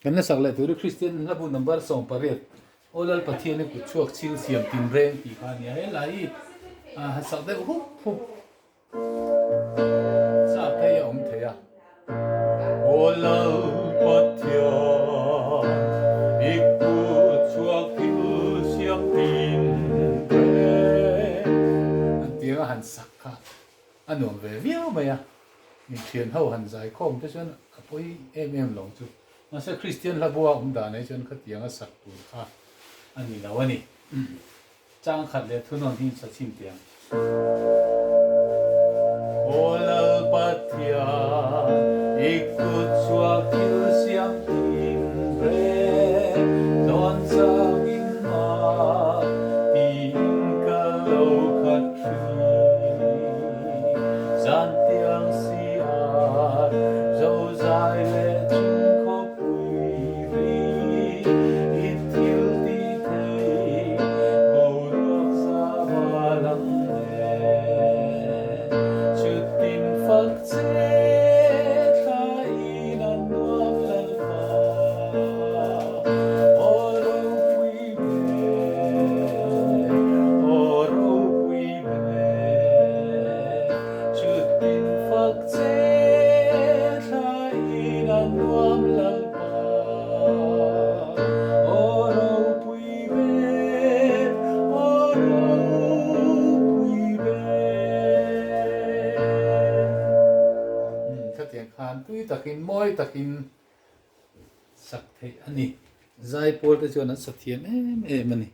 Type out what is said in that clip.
Kan la sak leh tur hi Kristian hlabu number 18 Aw Lal Pathian i kut chhuak chhil siam tin reng tih kha a ni a, he lai hi han sak deuh hup hup chak phei a awm thei a. Aw Lal Pathian i kut chhuak thil siam tin reng an tiang a han sak kha a nuam ve viau mai a, inthian ho han zai khawm te chuan a pawi em em lo chu. Mahse Kristian hla bua awm dan ai chuan khatianga sak tur kha a ni lo a ni. Chang khat leh thunawn hi insa chhin teh ang. Aw Lal Pathian, i kut chhuak thil siam tin reng, dawn changin mah tiin ka lo khat thin. Zan tiang si a zo zai leh chung khawpui ri i thil ti thei boruak za va lang nen chutin fak che thla in a nuam lalpa aw ropui ber aw ropui Chutin fak che thlaiin a nuam Lalpa, aw ropui ber, aw ropui ber. Khatiang khan tui takin, mawi takin sak theih a ni. Zaipawl te chuan an sa thiam em em a ni.